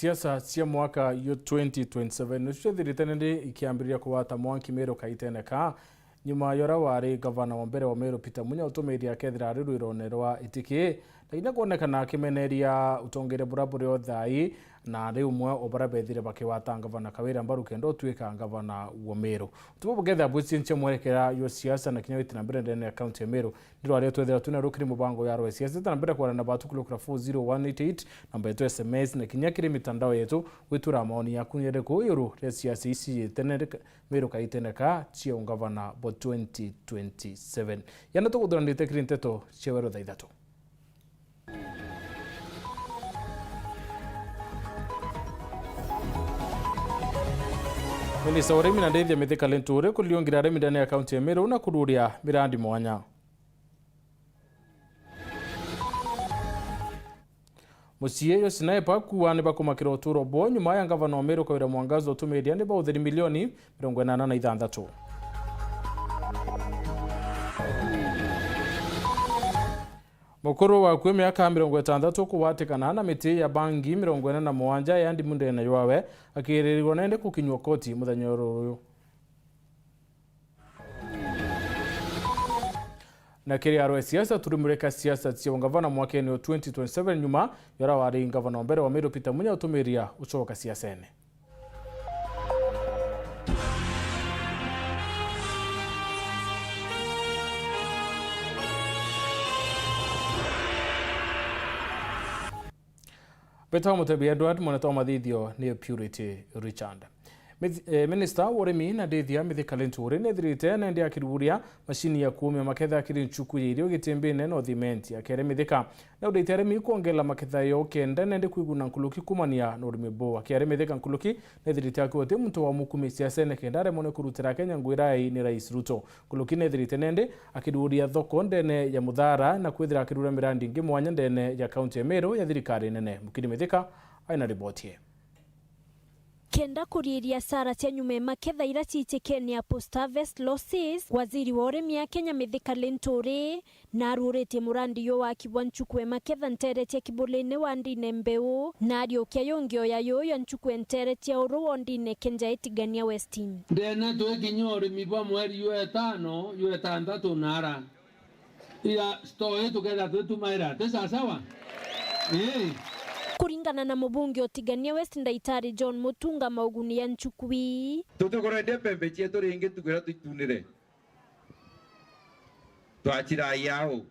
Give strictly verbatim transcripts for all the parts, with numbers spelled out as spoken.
Siasa cia mwaka yo twenty twenty-seven nicio ciathirite nindi ikiambiriria kugwata mwanki Meru kaitene ka, nyuma ya uria wari gavana wa mbere wa Meru Peter Munya utumiirie akethira ari rwirone rwa itiki, na kinya kwonekana akimeneria utongeria buria buri o thaai, na ari umwe o baria bethire bakigwata gavana Kawira mbaru kenda utuika gavana wa Meru. Utubu bukethira bwicienchia mwerekera yo siasa na kinya witi na mbere ndene ya kaunti ya Meru. Ndiro aria twethira twina rukiri mubango ya rwa siasa, ta na mbere kwarana na batu kuri kura four zero one eight eight, namba yetu ya S M S, na kinya kiri mitandao yetu, witura maoni yaku ni iriku iguru ria siasa ici itene, Meru kaitene ka cia ungavana bo twenty twenty-seven. Yana tuguthuranite kiri nteto cia weru thaa ithatu. Minista wa urimi na ndithia Mithika Linturi kuriungira arimi ndene ya kaunti ya Meru na kururia mirandi mwanya. Mucii yo Sniper kuuga ni bakumakira uturo bwo nyuma ya ngavana wa Meru Kawira Mwangaza utumiirie ni ba utheri milioni mirongo inana na ithanthatu. Mukuru wa akui miaka mirongo itantatu kugwatikana na miti ya bangi mirongo ina na mugwanja ya ndimu ndene ywawe akiirirwa nende kukinyua koti muthenya oro uyu. Na kiri arwe siasa, turimurika siasa cia ungavana mwakene wa twenty twenty-seven nyuma ya uria wari ngavana wa mbere wa Meru Peter Munya utumiiria ucoka siasene. Mbeta wa Mutebi Edward, mwaneta wa mathithio ni Purity Richard. Mithi-, eh, Minista wa urimi na ndithia Mithika Linturi nethirite nende akiruria macini ya kuumia maketha kiri nchuku ya irio Gitimbine North Imenti akere Mithika na udeite arimi kwongela maketha yo kenda nende kwiguna nkuruki kumania na urimi bo. Akiare Mithika nkuruki nethirite akiuga ti muntu wa mukumi siasene kenda aremone kurutira Kenya ngwira ai ni Rais Ruto. Nkuruki nethirite nende akiruria thoko ndene ya Muthara na kwithira akiruria mirandi ingi mwanya ndene ya kaunti ya Meru ya thirikari nene. Mukiri Mithika aina riboti ye. Kenda kuriiria asara cia nyuma ya maketha ira ciitikene ya post harvest losses, waziri wa urimi ya Kenya Mithika Linturi na aruritie murandi yo waki bwa nchuku ya maketha ntere cia Kibulini wa ndine mbeu, na ariukia yungi oya yuyu ya nchuku ya ntere cia uru wa ndine Kenja Itigania West. Ndena twikinya urimi bwa mweri jwa etano, jwa etantatu na ara. Ira store ii tukethira twitumaira, ti sasawa? Ii. Kuringana na mubunge utigania West Ndaitari John Mutunga mauguni ya nchuku ii. Tutikurwendia mpembe cietu ringi ntuku iria twitunire. Twacirai au.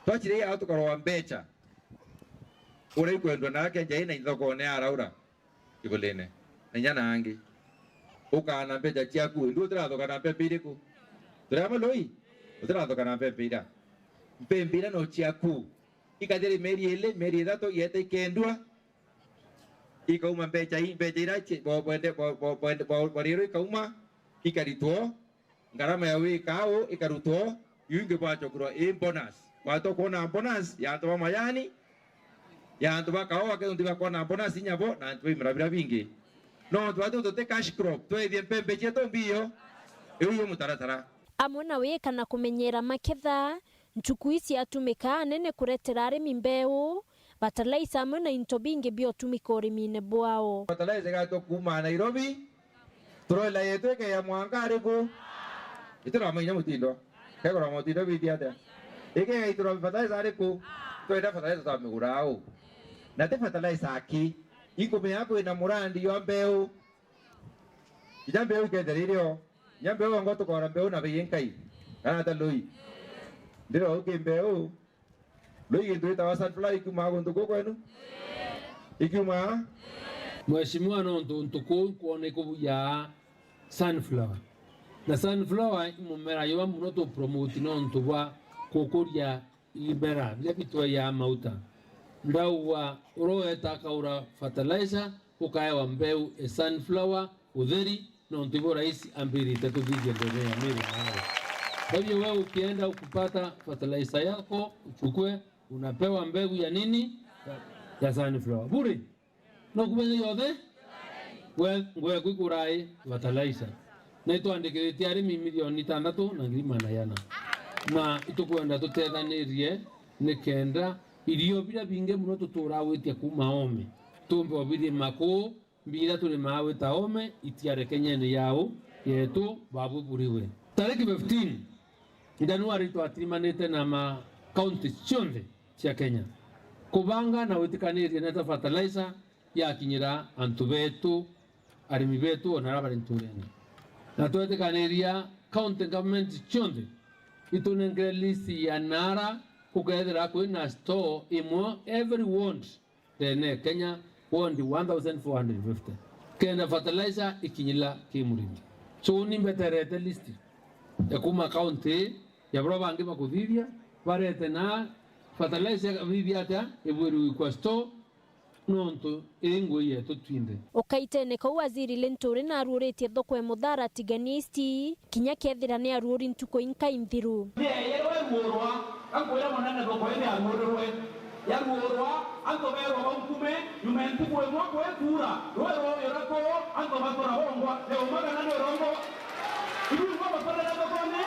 Twacirai au tukarwa mbeca. Uria ikwendwa na Kenja ii na ithokone araura. Kibulini. Na inya na angi. Ukaana mbeca ciaku, ndu utirathukana mpembe iriku? Turi amwe Lui? Utirathukana mpembe ira. Mpembe ira no ciaku. Ikathiri mieri ili, mieri ithatu, ieta ikendua. Ikauma mbeca ii, mbeca ira ci-, bo-, bwende, bo-, bo-, bwende, bo-, bwarirwo ikauma, ikaritwo. Ngarama ya wika au ikarutwo, iu ingi bwacokerwa i bonus. Watwa kwona bonus ya antu ba majani, ya antu ba kaua, ke untu bakwona bonus inya bo, na antu ba imera bira bingi. No antu batu tuti cash crop, twethie mpembe cietu mbio. Iu iyo mutaratara. Amwe na wika na kumenyera maketha, nchuku ii ciatumika anene kuretera arimi mbeu, fertilizer amwe na into bingi biotumika urimine bwao. Fertilizer igatwa kuuma Nairobi, turoela yetu ikeya mwanka ariku? Ituramenya mutindo. Kegora mutindo bithi atia? Ikeya itura fertilizer ariku? Twenda fertilizer twamigura au. Na ti fertilizer aki. Ikumenya kwina murandi jwa mbeu. Ija mbeu ikethira irio. Nya mbeu ongo tukora mbeu na bei inkai. Kana ata Lui? Ndiro uki mbeu. Lui gintu gitawa sunflower ikiumaa guntu kuu kwenu? Ikiumaa? Mheshimiwa, nontu ntuku nkwona ikubuya sunflower. Na sunflower i mumera jwa muno tu promote nontu bwa kukuria ibimera biria bitwaiaa mauta. Ndauga uria ueta akaura fertilizer, ukaewa mbeu e sunflower, utheri, nontu ibo rais ambirite kuthithia ndene ya Meru nawe. Kwa hivyo wewe ukienda kupata fertilizer yako, uchukue, unapewa mbegu ya nini? Ya, ya sunflower. Bure. No kubeja yothe? We, ngwe kwikurai fertilizer. Na itwandikiritie arimi milioni itandatu na ngiri magana jana. Na itukwenda tutethanirie nikenda irio biria bingi muno tuturaa gwitia kuuma oome. Tumbe obithima kuu, mbira turimaa wita ome, itiare Kenyene yau yetu, babu buriwe. Tariki fifteen, Januari twatirimanite na ma counties cionthe cia Kenya, kubanga na gwitikaniria neta fertilizer yakinyira antu betu, arimi betu, ona aria bari nturene. Na twetikaniria county government cionthe itunenkere list ya nara gukethira kwina store imwe every ward ndene ya Kenya, ward one thousand four hundred fifty, kenda fertilizer ikinyila ki murimi. So ni mbeterete list ya kuma county ya baria bangi bakuthithia, barete na fertilizer ikathithia atia, ibwirwe kwa store, nontu ii ngui yetu twinthe. Ukaitene kau, Waziri Linturi naruuritie thoko e Muthara Tigania East, kinya kethira ni aruuri ntuku inkai nthiru. Ni eeyerwe ruurwa, akwira munene thoko indi aruurirwe. Yaruurwa, antu beerwa baukume, nyuma ya ntuku imwe kwikuura, rui rwauira kuu, antu batura bongwa, ni uma kana ni urongo? Ibu imwe baturire thokone?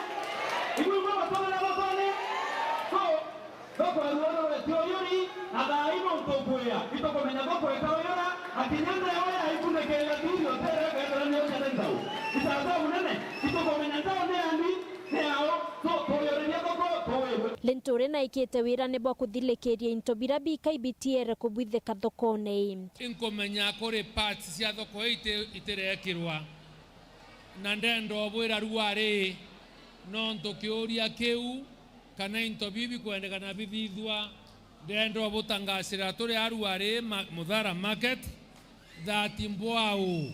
Ibu imwe baturire thokone? So, thoko ya ruurwa iti uyuri, na thaa ino ntukwia, itukumenya thoko ikauyura, na kinya ndewa ya ikunike ya thiri utere kethira ni ucene nthau. Isaza munene, itukumenya nthau ni yani, ni yao, tu-, tuyuriria thoko, tuwirwe. Linturi naikite wirane bwa kuthilikiria into bira bikai bitiere kubwithika thokone ii. Inkumenya kuri parts cia thoko ii iti-, itirekirwa, na ndenda ubwira ruari, nontu kiuria kiu kana into biu bikwendekana bithithua, ndenda ubutangasira turi aruari ma-, Muthara Market, that mbwau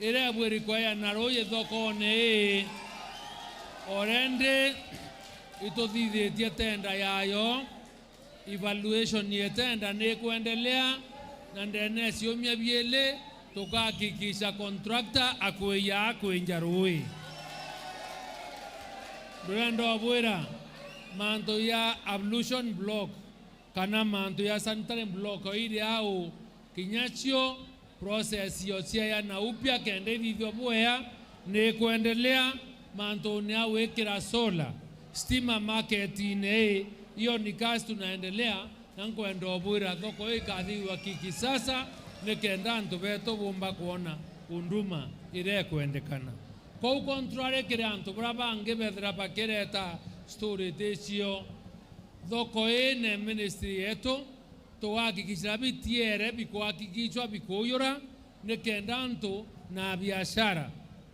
iria ibwiri kweana ruuji thokone ii, already ituthithitie tenda yayo, evaluation ya tenda ni ikwendelea, na ndene ya ciumia biili tukahakikisha contractor akwija akwinja ruuji. Ndurenda ubwira mantu ya ablution block, kana mantu ya sanitary block iri au, kinya cio process yo ciaya na upya kenda ithithwa bwea ni ikwendelea. Mantune ya gwikira solar, stima marketine ii, iyo ni kazi tunaendelea, na nkwenda ubwira thoko ii ikathithua kikisasa, ni kenda antu betu bumba kwona huduma iria ikwendekana. Kou contrary kiri antu baria bangi bethira bakireta story ti cio, thoko ii ni ministry yetu, tugahakikisha bitiere bikuhakikishwa bikuuyura, ni kenda antu na biashara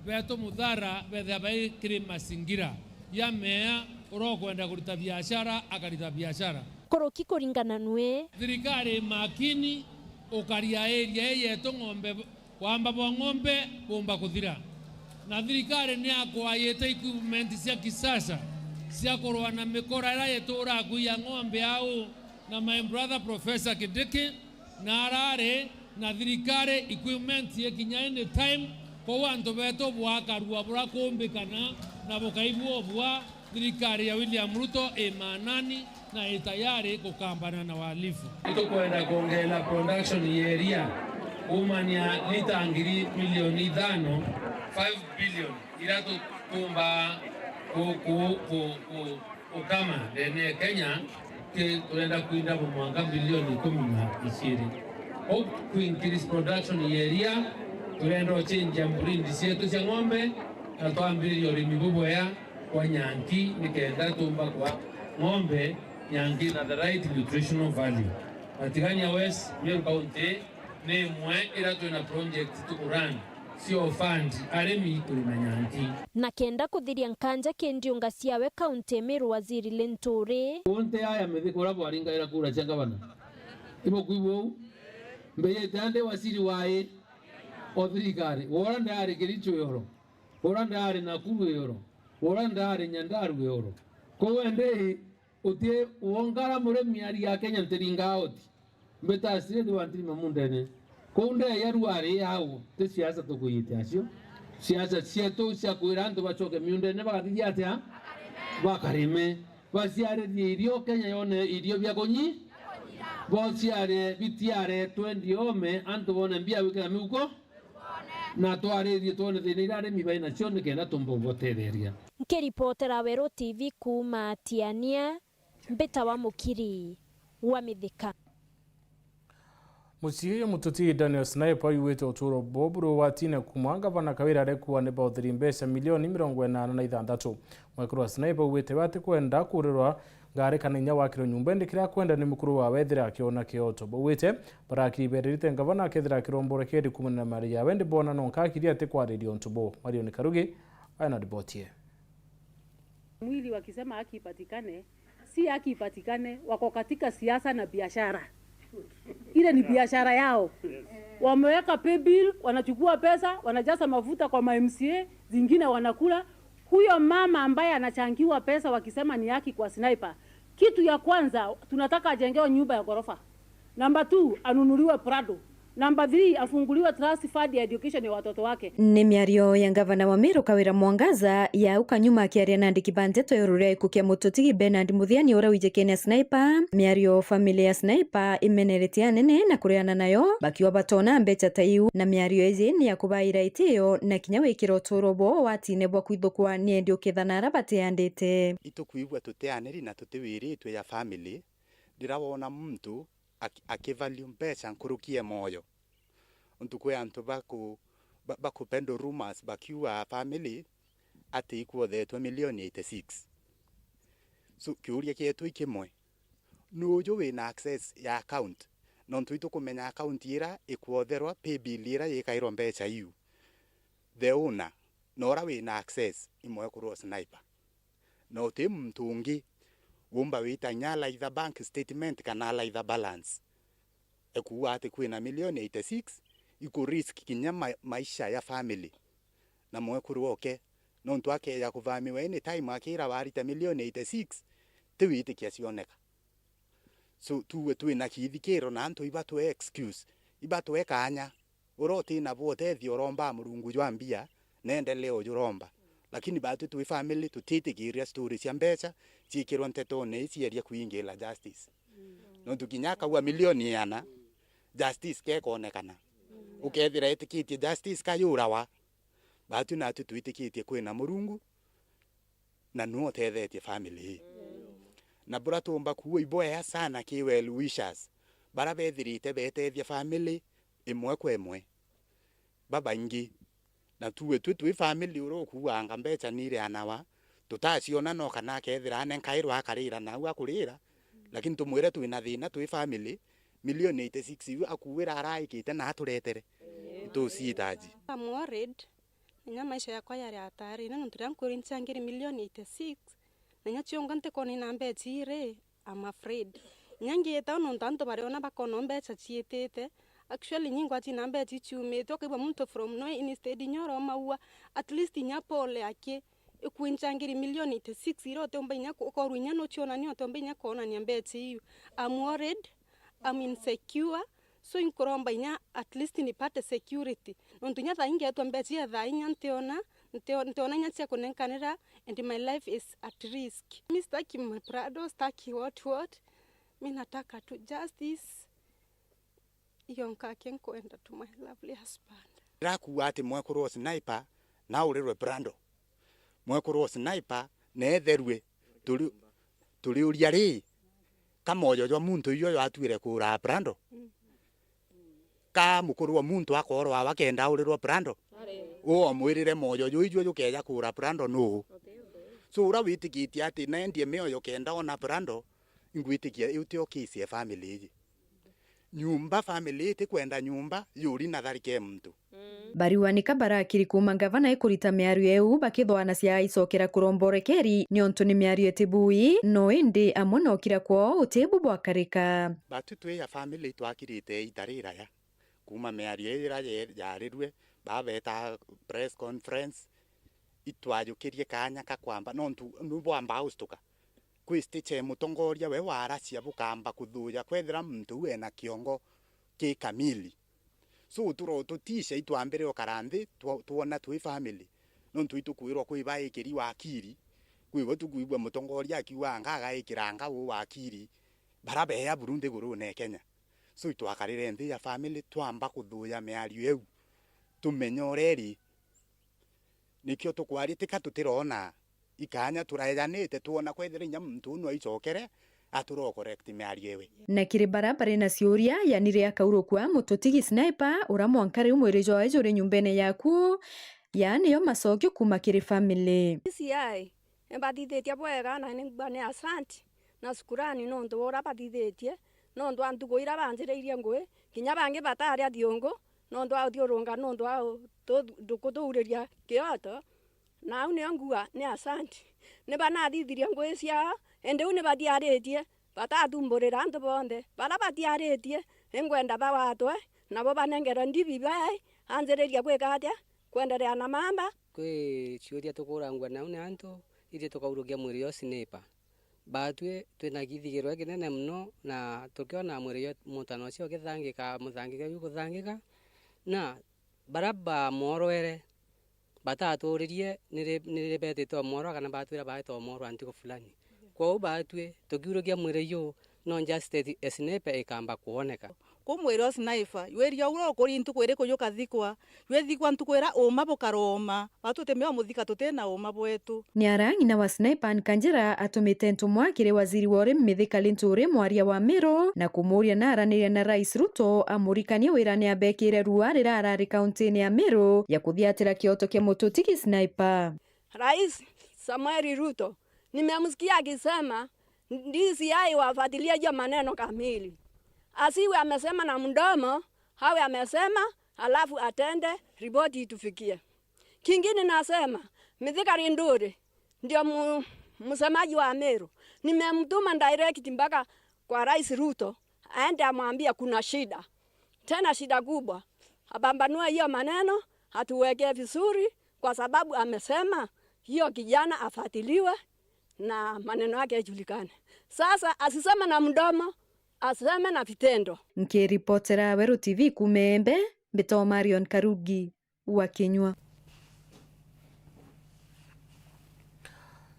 betu Muthara bethira bai kiri mazingira ya meea, uria ukwenda kurita biashara, akarita biashara. Kuruki kuringana nwe. Thirikari makini ukaria area ii yetu ng'ombe Wamba bwa ng'ombe bumba kuthira, na thirikari ni yakwayite equipment cia kisasa cia kurua na mikora iria ituraa kuiya ng'ombe au, na my brother Professor Kindiki na arari na thirikari equipment ikinya any time, kou antu betu bwakarua buria kuumbikana na bukaigua ubua. Thirikari ya William Ruto i maanani na i tayari kukambana na wahalifu. Itukwenda kwongerera production ya iria kuumania lita ngiri milioni ithano, five billion, iria tu-, tuumbaa ku-, ku-, ku-, ku-, gukama ndene ya Kenya, ki-, turenda kwinda mwanka bilioni ikumi na iciiri. Kou ku increase production ya iria, turenda ucenjia breed cietu cia ng'ombe, na twambiriria urimi bubwea. Kwa nyanki, nikenda tumba kwa ng'ombe nyanki na the right nutritional value. Matigania West, Meru County, ni imwe iria twina project tukurun cio fund arimi kurima nyanki. Na kenda kuthiria nkanja ki ndiunga ciawe kaunti Meru, Waziri Linturi. Unte aya mithiko uria bwaringaira kura cia ngavana. Ibo kwigua uu? Mbeyete ande waziri wae o thirikari. Wora ndari Kericho yoro. Wora ndari Nakuru yoro. Wora ndari Nyandarua yoro. Kou ende uti wongara murimi ari ya Kenya ntiringa oti. Mbita straight wa ntirima mundene. Kou ndeya ruari au, ti siasa tukuyitia acio. Siasa cietu cia kwira antu bacoke miundene bagathithia atia? Bakarime. Baciarithie irio, Kenya yone irio bia kunyi. Bociare bitiare twenty ome, antu bone mbia gwikira miuko. Na twaririe twone thina iria arimi bai nacio nikenda tumba gubotetheria. Nkiripotera Weru T V kuuma Tiania, mbitawa Mukiri wa Mithika. Mucii uyu mututi Daniel Sniper augite utuuro buu buri ugwatine kuuma ngavana Kawira arekuua ni bauthiri mbeca milioni mirongo inana na ithanthatu. Mwekuru wa Sniper augite we atikwenda kuurirwa ngari kana inya wakirwe nyumba, indi kiria akwenda ni mukuru wawe ethire akiona kioto. Baugite barakiri beririte ngavana akethira akiromborekeri kuumania na mari yawe, indi boona nonka akiri atikwariria untu buu. Marion Karugi aina riboti ii. Mwili wakisema haki ipatikane, si haki ipatikane, wako katika siasa na biashara. Ile ni biashara yao. Wameweka pay bill, wanachukua pesa, wanajaza mafuta kwa ma M C A, zingine wanakula. Huyo mama ambaye anachangiwa pesa wakisema ni haki kwa Sniper, kitu ya kwanza tunataka ajengewe nyumba ya ghorofa. Number two, anunuliwe Prado. Number three, afunguliwe trust fund ya education ya watoto wake. Ni miario ya ngavana wa Meru Kawira Mwangaza ya au kanyuma akiaria na andiki ba nteto ya ururi ya gikuu kia mututigi Bernard Muthiani uria wijikene a Sniper. Miario family ya Sniper imeneretie anene na kureana nayo bakiuga batona mbeca ta iu, na miario iji ni ya kubaira itio na kinya wikira utuuro bwao watine bwa kwithukwa ni endi ukethana aria batiandite. Itukwigua tutianiri na tutiwiritwe ya family. Riria woona muntu aki-, akivalue mbeca nkuruki e mwoyo. Untu kwi antu baku-, ba-, bakupendo rumors bakiuga family ati ikwothetwe milioni eighty six. So, kiuria kietu i kimwe, nuuju wina access ya account? Nontu itukumenya account ira ikwotherwa, paybill ira yikairwa mbeca iu, the owner, na uria wina access i mwekuru o Sniper. Na uti muntu ungi umba wita inya alaitha bank statement kana alaitha balance. Ekuuga ati kwina milioni eighty six, iku risk kinya ma-, maisha ya family. Na mwekuru oke, nontu akeja kuvamiwa anytime akira warita milioni eighty six, ti witikia cioneka. So, tuuge twina kithikiro na antu ibatwe excuse, ibatwe kanya. Uria uti nabo utethio urombaa Murungu jwa mbia, na endelee ujuromba. Lakini batwi twi family tutitikiria story cia mbeca ciikirwa ntetone ii cieria kwingila justice. Nontu kinya akaua milioni iana, justice kekonekana. Ukethira etikitie justice kayurawa, batwi natwi twitikitie kwina Murungu, na niwe utethetie family ii. Na buria tuumba kuuga ibwea sana ki well wishers, baria bethirite betethia family imwe kwa imwe, babaingi. Na tuuge twi twi family uria ukuuga anga mbeca nireanawa, tutaciona no kana akethira anenkairwa akarira nau akurira, lakini tumwire twina thina twi family, milioni eighty six iu akuuira araikite na aturetere. Ituciitaji. I'm worried. Inya maisha yakwa yari atarine, nontu riria nkwirwa inciangiri milioni eighty six, na inya cionga ntikona ina mbeca iri, I'm afraid. Inya ngiita nontu antu bariona bakona mbeca ciitite. Actually, inya ingwati na mbeca iciumite, ukaigua muntu from nowhere, instead inya uromaua, at least inya pole aki, ikwinchangiri milioni eighty six iria utiumba inya ku-, ukorwa inya nucionania, utiumba inya kwonania mbeca iu. I'm worried, I'm insecure, so inkuromba inya at least nipate security. Nontu inya thaa ingetwa mbeca ya thaa inya ntiona, ntio-, ntiona inya cia kunenkanira and my life is at risk. Mi sitaki my Prado, sitaki what what. Mi nataka tu justice. Iyo nkaki nkwenda tu my lovely husband. Ndirakuuga ati mwekuru o Sniper na aurirwe Prado. Mwekuru o Sniper neetherue. Turi, turiuria ri, ka moyo jwa muntu ijo jwatuire kuuraa Prado? Ka mukuru wa muntu akoorwa awa kenda aurirwa Prado? Uu omwirire moyo juu ijuo jukeeja kuura Prado nuu? So uria witikitie ati naendie mioyo kenda ona Prado, ingwitikia iu tio case ya family iji. Nyumba, family itikwenda nyumba yuri na tharike muntu. Bariuanika barakiri kuuma ngavana ikurita miario iu bakithwanacia aicokera kuromba urekeri, niontu ni miario itibui, no indi amwe na ukira kwoo utibu bwakarika. Batu twi ya family twakirite ita riraya. Kuuma miario ii iria ye-, yarirue, babeeta press conference, itwajukirie kaanya ka kwamba, nontu nu bwamba austuka. Kwi stage ya mutongoria we waracia bukamba kuthuja kwethira muntu uu ena kiongo ki kamili. So, turo-, tuticia itwambire ukara nthi, twa-, twona twi family. Nontu itukwirwa kwi baikiri wakiri, kwibo tukwigua mutongoria akiuga anga agaikira anga uu wakiri, bara beya buru nthigurune ya Kenya. So, itwakarire nthi ya family, twamba kuthuja miario iu, tumenye uria iri. Nikio tukwaria, tika tutirona. Ikaanya turaejanite, twona kwethira inya muntu uu no aicokere, Aturo correct miario iwe. Na kiri bara bari na ciuria, yani ria kaurukua, mututigi Sniper, ura mwanka riu mwiri jwawe juri nyumbene yaku, ya niyo macokio kuma kiri family. D C I, imbathithitie bwega na ningwa ni asanti na shukurani nontu bwa uria bathithitie, nontu a ntuku iria banjiriirie ngui, kinya bangi bataria thiungu, nontu a uthiurunga, nontu a u-, tu-, ndukuthuriria kioto, na au nio nguga ni asanti. Ni banathithirie ngui ciao, indi u ni bathiaritie, batathumburira antu bonthe. Baria bathiaritie, ingwenda bawatwe, nabo banengerwe ndibi bai, anjiririe gwika atia? Kwenderea na mamba. Kwi ciuria tukurangua nau ni antu, ithui tukaurukia mwiri jwa Sniper. Baatwi twina kithigirwa kinene mono, na tukiona mwiri jwa mutano ucio ukithangika, muthangika juu kuthangika, na baria bamworwere, bataturirie ni ri, ni ri betite omworwa kana batwira baete omworwa ntuku fulani. Kwou baatwi tukiurukia mwiri juu, no justice ya Sniper ikamba kwoneka. Ku mwiri o Sniper, jwiria uria ukuri ntuku iriku jukathikwa, jwithikwa ntuku iria uuma bukaroma, baatwi tutimea umuthika tutina uuma bwetu. Ni ara ng'ina wa Sniper Anne Kanjira atumite ntumwa kiri waziri wa urimi Mithika Linturi, mwaria wa Meru, na kumuuria na araniria na Rais Ruto amurikanie wira ni abekire rua riria arari kauntini ya Meru ya kuthiatira kioto kia mututigi Sniper. Rais Samuel Ruto, nimemsikia akisema D C I wafuatilie hiyo maneno kamili. Asiwe amesema na mdomo, awe amesema, alafu atende, ripoti itufikie. Kingine nasema, Mithika Linturi ndio mu-, msemaji wa Meru. Nimemtuma direct mpaka kwa Rais Ruto, aende amwambie kuna shida. Tena shida kubwa. Apambanue hiyo maneno, atuwekee vizuri, kwa sababu amesema hiyo kijana afuatiliwe na maneno yake yajulikane. Sasa asiseme na mdomo, aseme na vitendo. Nkiripotera Weru T V kuuma Embe, mbitagwa Marion Karugi wa Kinyua.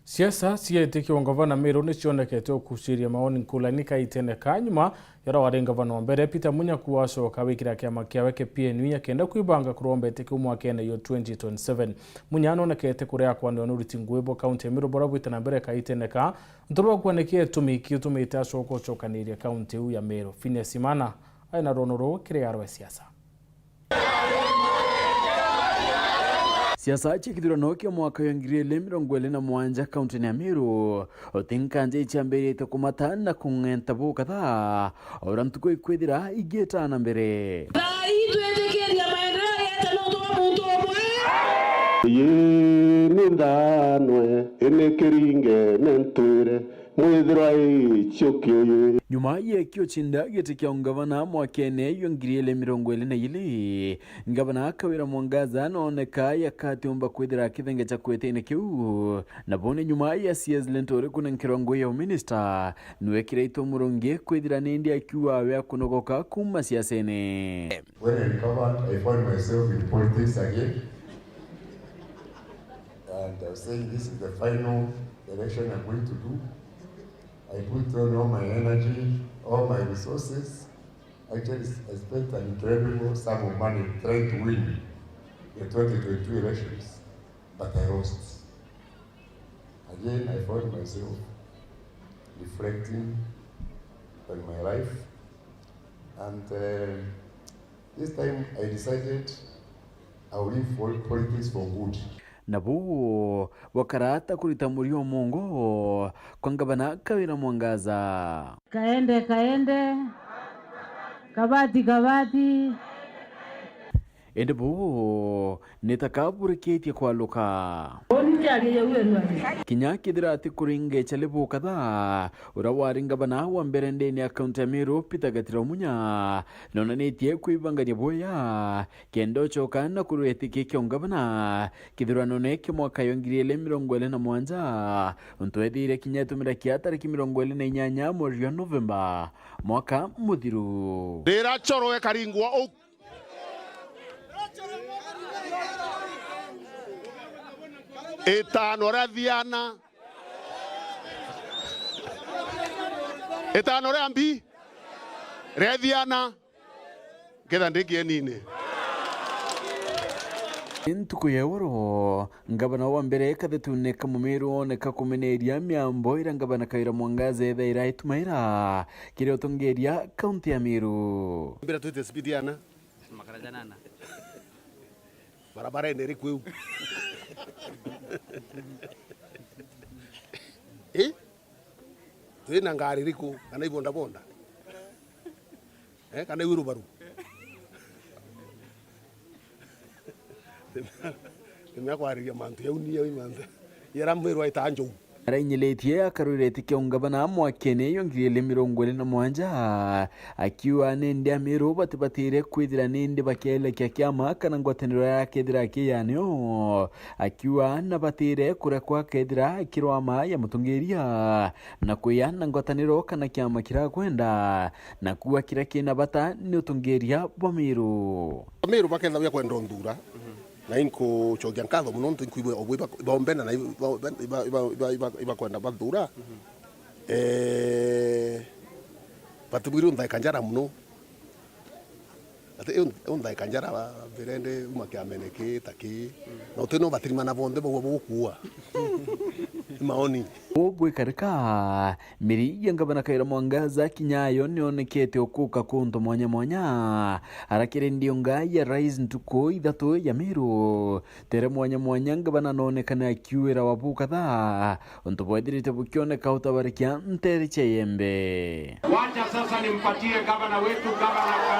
Siasa cia itikio ngavana Meru ni cionekete ukuciria maoni nkulani kaitene ka nyuma ya uria wari ngavana wa mbere Peter Munya kuacoka wikira kiama kiawe kia P N U akenda kwibanga kuromba itikio mwakene yo twenty twenty-seven. Munya nonekete kuria akwanirwa ni uriti ngui bwa kaunti ya Meru buria bwite na mbere kaitene ka ntu bwa kuonekia itumi kiutumite acoka ucokaniria kaunti iu ya Meru. Phineas Imana aina rwono ruu kiri arwe siasa. Siasa cia kithurano kia mwaka wa ngiri igiri mirongo iri na mugwanja kaunti-ini ya Meru, uti nkanja iciambirite kumata na kung'enta bukatha, o uria ntuku ikwithira igiita na mbere. Thaa ii twitikiria maendeleo yeete nontu bwa muntu umwe. Ii ni nthanwe, ini kiringe ne ntwire. Mwithirwa ii cio kiuyu. Nyuma ya kio cinda giti kia ungavana mwakene yo ngiri igiri mirongo iri na iri, ngavana Kawira Mwangaza nooneka yakatiumba kwithira akithengeca kwitine kiu. Na bone nyuma ya C S Linturi kunenkerwa ngui ya uminista, nwekire itu murungi kwithira nindi akiuga we akunogoka kuuma siasene. When I recovered, I found myself in politics again. And I was saying, this is the final election I'm going to do. I put on all my energy, all my resources. Actually, I spent an incredible sum of money trying to win the twenty twenty-two elections, but I lost. Again, I found myself reflecting on my life, and, uh, this time I decided I will leave pol-, politics for good. Nabo bwakarata kurita murio mungo kwa ngavana Kawira Mwangaza. Kaende, kaende. Kabati, kabati. Indi bo ni ta kaburikitie kwaluka. Kinya kethira ati kuringecha Levo Kadhaa, uria wari ngavana wa mbere ndene ya kaunti ya Meru, Peter Gatira Munya, nonanitie kwibangania bwega kenda ucoka na kurwetikia kia ungavana kithuranone kia mwaka ya ngiri igiri mirongo iri na mugwanja, untu ethire kinya itumira kia tariki mirongo iri na inyanya mweri jwa Novemba mwaka muthiru. Ndira coro ekaringwa u-, itano ria thiana. Itano ria mbi. Ria thiana. Ngetha ndi kienine. Ntuku ya oro, ngavana wa mbere kathetune ka Mumiru ooneka kumeneria miambo iria ngavana Kawira Mwangaza ethaira aitumaira kiri utongeria kaunti ya Meru. Mbira twite speed yana. Makara janana. Barabara ene iriku iu? Eh? Twina ngari iriku? Kana ibondabonda? Eh, kana iu rubaru? Timea kwariria mantu jau ni jau mantu. Yara Meru aita njou. Arainyiritie akarwireti kia ungavana mwakene yo ngiri igiri mirongo iri na mugwanja, akiuga nindi Amiru batibatire kwithira nindi bakielekia kiama kana ngwataniro ya kethira akiyanio, akiuga na batire kurekwa kethira akirwama ya mutongeria na kwiya na ngwataniro kana kiama kirakwenda, na kuuga kiria kina bata ni utongeria bwa Miru. Amiru bakethagwa kwenda unthuura, na inkucokia nkatho mono nontu inkwigua obwe iba-, ibaombena na iba-, iba-, ibakwenda bathuura. Eh, batibwiri unthaika njara mono. Ati, eu, eu nthaika njara, ba, birende uma kiamene ki, ta ki. Na uti no batirimana bonthe bagua bugukuua. Ni maoni. Ubwikarika, miri ya ngavana Kawira Mwangaza kinya yo nionekete ukuka kuntu mwanya mwanya. Arakire ndiunga ya rais ntuku ithatu ya Miru. Tere mwanya mwanya ngavana nonekane akiuira wabu kadhaa. Untu bwethirite bukioneka utabarikia ntere cia Iembe. Wacha sasa nimpatie gavana wetu, gavana.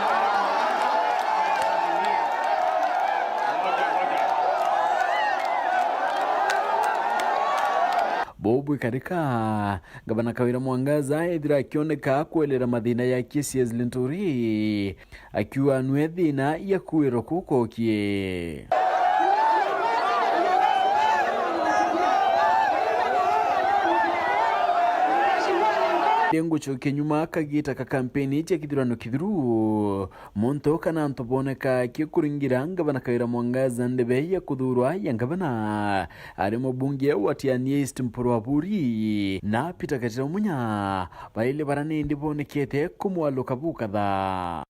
Bubwikarika, ngavana Kawira Mwangaza ethira akioneka kwelera mathina ya K C S Linturi. Akiuga nwe thina ya kuirwa kukokie. Ndi ngucokia nyuma kagita ka kampeni cia kithurano kithiru, muntu kana antu boneka kikuringira ngavana Kawira Mwangaza ndebe ya kuthurwa ya ngavana, ari mubunge wa Tiani East Mpuru Aburi na Peter Katira Munya, baili bara nindi bonekete kumwaluka bukatha.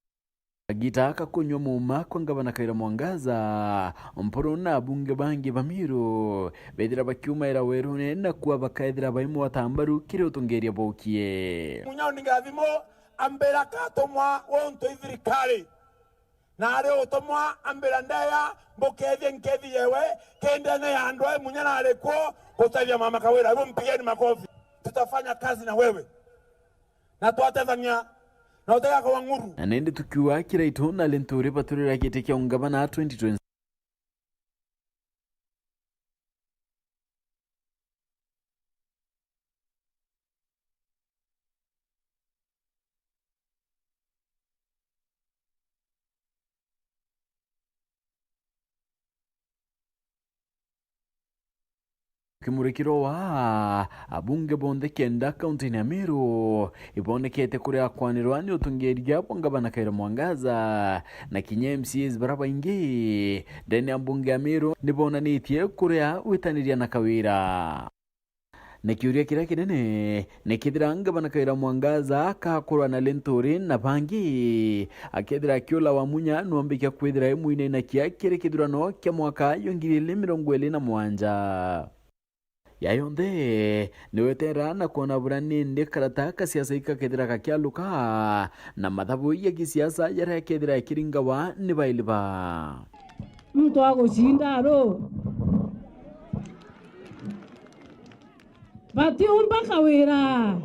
Kagita ka kunyua muuma kwa ngavana Kawira Mwangaza, Mpuru na abunge bangi ba Miru bethira bakiumaira werune na kuua bakaethira baimwata mbaru kiri utongeria bokie. Munya o ni ngathimo ambira katumwa wontu i thirikari. Na ari utumwa ambira ndeya mbukethie nkethi yewe, kindi ene ya andu ai Munya nari kuo gutethia mama Kawira. Hebu mpigieni makofi. Tutafanya kazi na wewe. Na twatethania, na utigakorwa ng'uru. Na nindi tukiuga Kiraitu na Linturi baturira giti kia ungavana twenty twenty. Kimurikiro wa abunge bonthe kenda kaunti-ini ya Meru ibonekete kuria kwanirwa ni utongeria bwa ngavana Kawira Mwangaza, na kinya M C As bara baingi ndene ya mbunge ya Meru ni bonanitie kuria witaniria na Kawira. Na kiuria kiria kinene ni kethira ngavana Kawira Mwangaza akakurwa na Linturi na bangi, akethira akiula wa Munya nwambikia kwithira imwinainakia kiri kithurano kia mwaka yo ngiri igiri mirongo iri na mugwanja. Ya yonthe, ni wetera na kwona buria nindi karata ka siasa ikakethira gakialuka, na mathabu ya gisiasa jaria kethira yakiringawa ni baili ba. Muntu agucinda aru. Batiumba Kawira.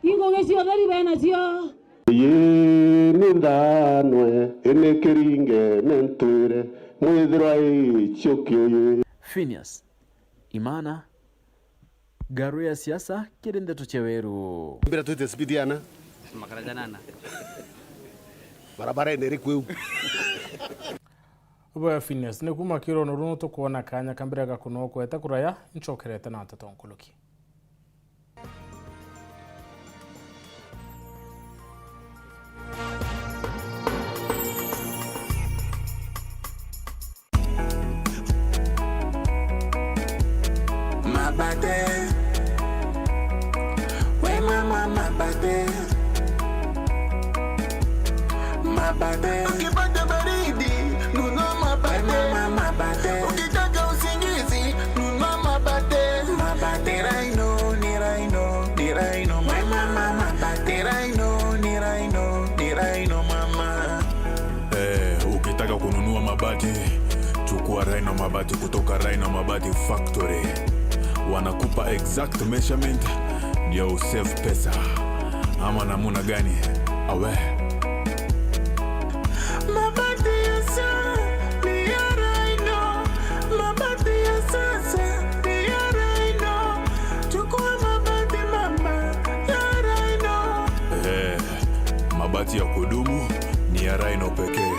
Ingugi cia utheri benacio. Ii ni nthanwe, ini kiringe ni ntwire, mwithirwa ii cio kiuyi. Phineas Imana, Ngaru ya siasa kiri ndeto cia weru. Mbira twite speed yana. Makara janana. Barabara ene iriku iu? Bwe Phineas, ni kuma kirono runo tukwona kanya ka mbere ga kunokwete kuraya, ncokerete na nteto nkuluki. Mabate. We mama mabate. Mabate. Ukipata baridi, nunua mabate. We mama Mabati kutoka Rhino Mabati Factory. Wanakupa exact measurement ndio usave pesa. Ama namuna gani? Awe. Mabati ya sasa ni ya Rhino. Mabati ya sasa ni ya Rhino. Chukua mabati mama ya Rhino. Eh, mabati ya kudumu ni ya Rhino pekee.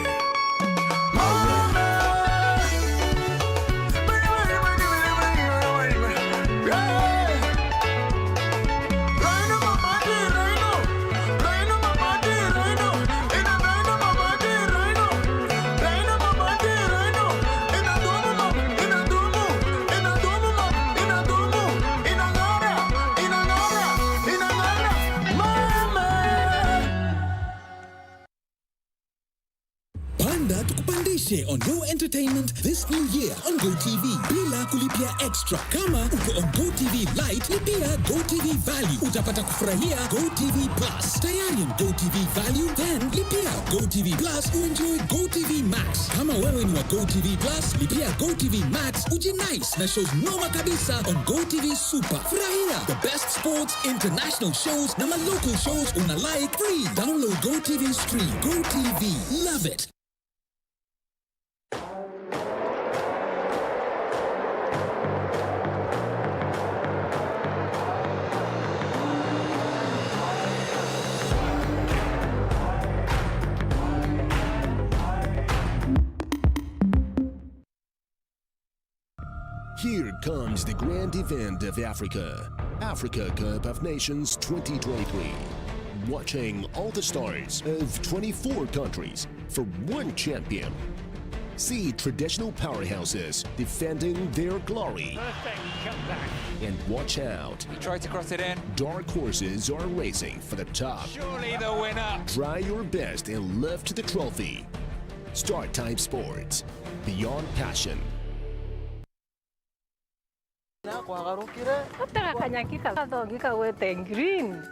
Panda tukupandishe on your entertainment this new year on Go T V bila kulipia extra. Kama uko on Go T V Lite, lipia Go T V Value. Utapata kufurahia Go T V Plus. Tayari on Go T V Value? Then lipia Go T V Plus uenjoy Go T V Max. Kama wewe ni wa Go T V Plus, lipia Go T V Max ujinice na shows noma kabisa on Go T V Super. Furahia the best sports, international shows na ma local shows una like free. Download Go T V Stream. Go T V. Love it. Here comes the grand event of Africa, Africa Cup of Nations twenty twenty-three. Watching all the stars of twenty-four countries for one champion. See traditional powerhouses defending their glory. Perfect comeback. And watch out. He tried to cross it in. Dark horses are racing for the top. Surely the winner. Try your best and lift the trophy. Star Time Sports. Beyond passion. Nakwagarukire. Atega kanyaki kathongi kagwete green.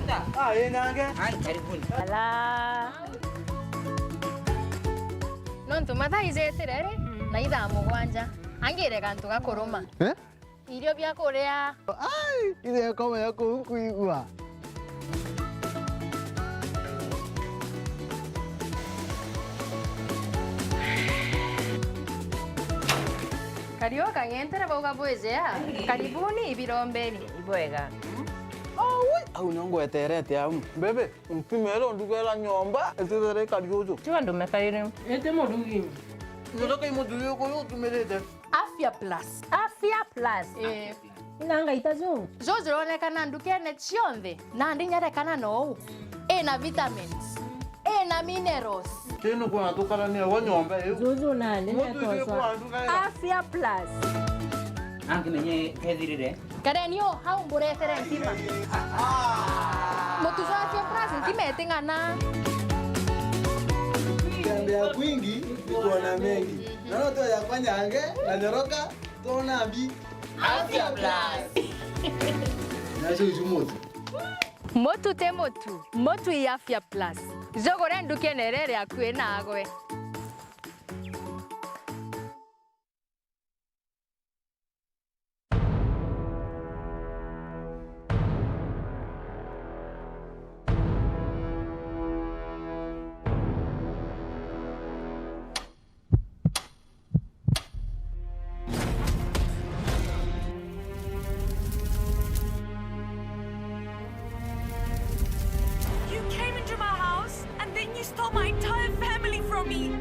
Ah, ĩ nange. Ai, karibuni. Ala. Nontu mathaa ijetire ri, mm, na ithaa mugwanja. Angire gantu gakuruma. Eh? Irio bia kuria. Ai, ithe koma ya kuu nkuigua. Kario kang'entere bauga bwijea. Karibuni ibirombeni. Ibwega. Aui, au nio ngweterete au. Bebe, ntumire ndugera nyomba, itithere kari uju. Tiga ndume kairi. Ite murugi. Ndoka imuthuri uyu utumirite. Afya Plus. Afya Plus. Eh. Ina ngaita ju. Ju jironekana ndukene cionthe, nandi nyarekana nou. Ina vitamins, ina minerals. Kinu kuna tukarania wa nyomba iu. Juju nandi. Mutu icio kwa nduga. Afya Plus. Angimenye kethirire. Kareni o hau mburetere ntima. Mutu jwa Afya Plus ntima iting'ana. Tembea kwingi, kuona mengi. Naona tu yakwa nyange, na nyoroka, tuona mbi. Afya Plus. Nacio icu mutu. Mutu ti mutu, mutu i Afya Plus. Jugure ndukene iria iri akui nagwe. You came into my house and then you stole my entire family from me.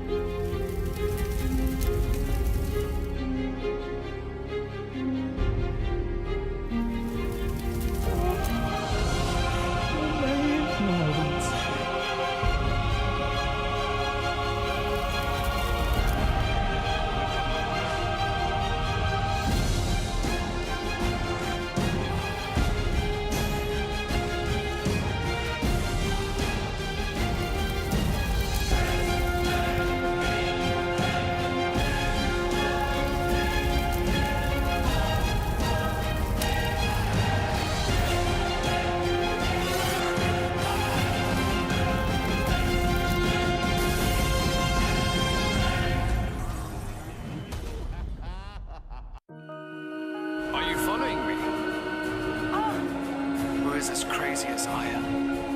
As crazy as I am.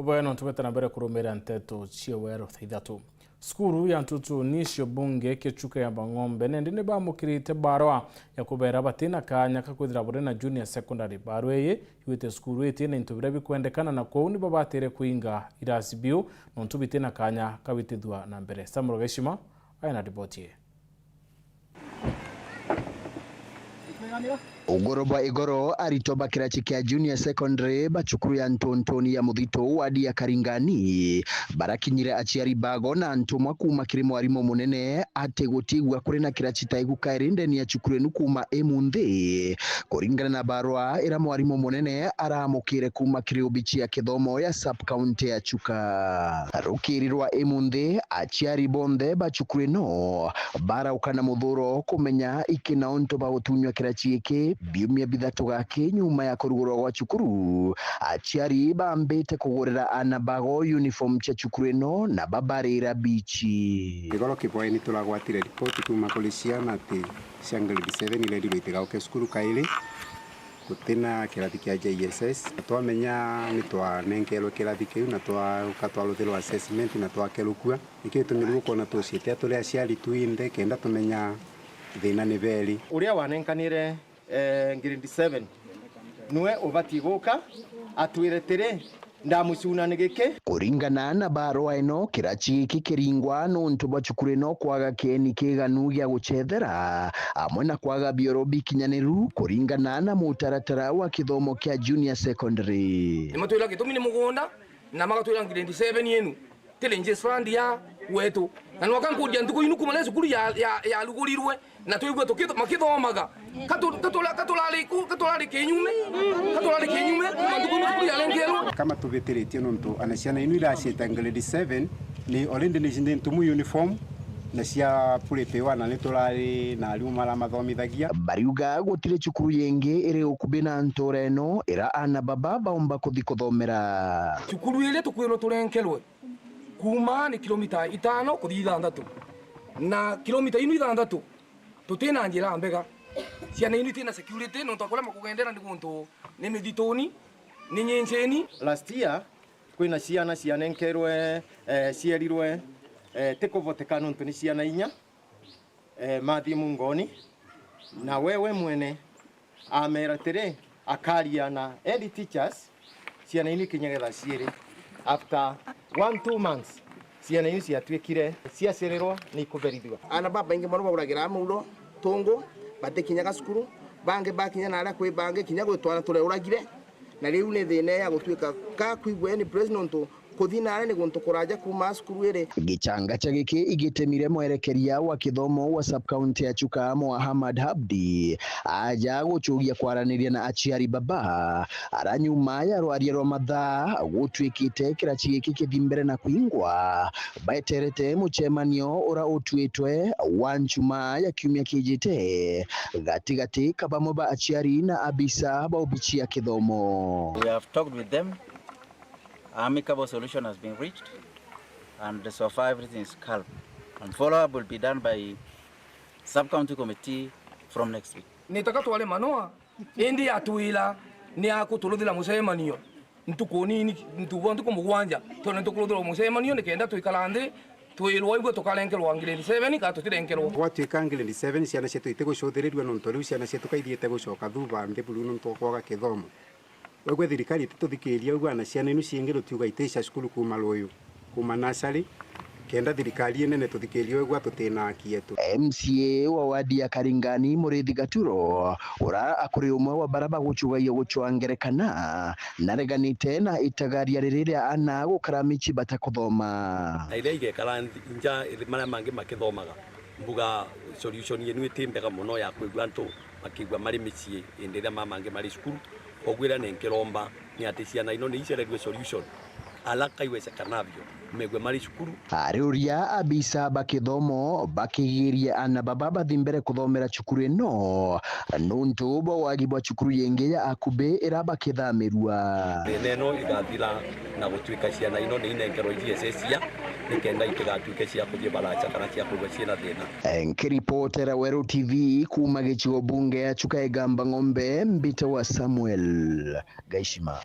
Bwega, nontu bwete na mbere kurumira nteto cia weru thaa ithatu. Cukuru ya Ntutuni cio bunge Kichuka ya Bang'ombe nendi ni bamukirite barua ya kubera batina kanya ka kwithira buri na junior secondary. Barua iyi yugite cukuru iti na into biria bikwendekana, na kwou ni babatire kuinga irasi biu nontu bitina kanya ka bitithua na mbere. Samuel Gaishima aina riboti ii. Ugoro bwa igoro, aritwa ba kirachi kia junior secondary ba cukuru ya Ntuntuni ya Muthito, wadi ya Karingani, barakinyire aciari bago na ntumwa kuuma kiri mwarimu munene ati gutigua kuri na kirachi ta igu kairi ndeni ya cukuru inu kuuma imunthi. Kuringana na barua ira mwarimu munene aramukire kuuma kiri obichi ya kithomo ya sub county ya Chuka. Rukiri rwa imunthi, aciari bonthe ba cukuru ino barauka na muthuro kumenya iki na untu ba gutunywa kirachi giki biumia bithatu gaki nyuma ya kurugurwa gwa cukuru. Aciari bambite kugurira aana bago uniform cia cukuru ino na babarira bichi. Igoro kibwaini turagwatire ripoti kuuma kuri ciana ati cia grade seven irendirwe itigauke cukuru kairi gutina kirathi kia J S S. Twamenya ni twanenkerwe kirathi kiu na twauka twaruthirwa assessment na twakerukua. Nikio gitumi riu ukona tuciite turi aciari twinthe kenda tumenya thina ni beri. Uria wanenkanire, eh, grade seven, niwe ubati guka atwire tiri, ndamucuna ni giki. Kuringana na barua ino, kirachi giki kiringwa nuntu bwa cukuru ino kwaga kieni kiganu gia gucethera, amwe na kwaga bioro bikinyaniru, kuringana na mutaratara wa kithomo kia junior secondary. Nimatwira gitumi ni mugunda, na magatwira grade seven yenu tiri njis fund ya wetu. Na nwaka nkuria ntuku inu kuma riria cukuru ya, ya, yarugurirwe, na twaigua tuki-, makithomaga. Katu-, katula-, katurari ku-, katurari kinyume, katurari kinyume, kuma ntuku inu cukuru yarengerwe. Kama tubitiritie nontu ana ciana inu iraciita grade seven, ni already ni, ni ntumu uniform, na cia puritiwa, na ni turari na arimu maramathomithagia. Bariuga gutiri cukuru yingi iri ukubi na ntura ino ira ana baba baumba kuthi kuthomera. Cukuru iria tukwirwo turenkerwe kuuma ni kilomita itano kuthi ithanthatu, na kilomita inu ithanthatu tutina njira mbega. Ciana inu itina security, nontu akuria makugendera ni guntu ni mithituni, ni nyincini. Last year, kwina ciana cianenkerwe, eh, cierirwe, eh, tikuvoteka nontu ni ciana inya, eh, Matthew Mungoni, na we we mwene amera tiri, akaria na head teachers, ciana inu ikinya getha ciiri. After one, two months, ciana inu ciatuikire ciacirirwa ni ikuberithua. Ana babaingi mono bauragira muuro tungu, batikinyaga cukuru, bangi bakinya na aria kwi bangi, kinya gwi twana tureuragire. Na riu ni thina ya gutuika ka kwigua any place, nontu kuthi naari ni guntu kuraja kuuma cukuru iri. Gichanga cha giki igitemire mwerekeria wa kithomo wa sub-county ya Chuka, Mohammad Abdi, aja gucugia kwaraniria na aciari baba, ara nyuma ya rwaria rwa mathaa gutuikite kirachi giki kithi mbere na kwingwa, baeterete mucemanio ura utuitwe wa nchuma ya kiumia kijite gatigati ka bamwe ba aciari na abisa ba obichi ya kithomo. We have talked with them. Amicable solution has been reached, and so far everything is calm. And follow-up will be done by sub-county committee from next week. Nitaka tware manoa, indi atwira ni akuturuthira mucemanio ntuku nini, ntuku, ntuku mugwanja, twone nitukuruthirwa mucemanio nikenda twikara nthi, twirwa igwe tukarenkerwa grade seven kana tutirenkerwa. Gwatuika grade seven, ciana cietu itigucuthirirua nontu riu ciana cietu kaithiite gucoka thuba nthi buru nontu bwa kwaga kithomo. Wegwe thirikari itituthikiiria, ugua na ciana inu ciingi rutiuga itiica cukuru kuuma ruuyu, kuuma nursery, Kenda thirikari inene tuthikirie wegua tutina haki yetu. M C A wa wadi ya Karingani, Murithi Gaturo, ura akuri umwe wa bara bagucugagia gucwa ngerekana, nareganite na itagaria riri ria ana gukara mici batakuthoma. Na iria igekara nthi- nja ithi- maria mangi makithomaga, mbuga solution yenu iti mbega mono ya kwigua antu makiigua mari micii indi iria mama mangi mari cukuru. Koguo iria ni nkiromba ni ati ciana ino ni icererue solution ala kaiwecekanavyo megwe mari cukuru. Ariuria abisa ba kithomo bakigirie ana baba bathi mbere kuthomera cukuru ino nuntu bwa wagi bwa cukuru yingi ya akubi ira bakithamirua. Thina ino igathira na gutuika ciana ino ni inenkerwa G S S ya nikenda itigatuike cia kuthie baracha kana cia kwigua ciina thina. Nkiripotera Weru T V kuuma gicigo bunge ya Chuka Igamba Ng'ombe, mbite wa Samuel Gaishima.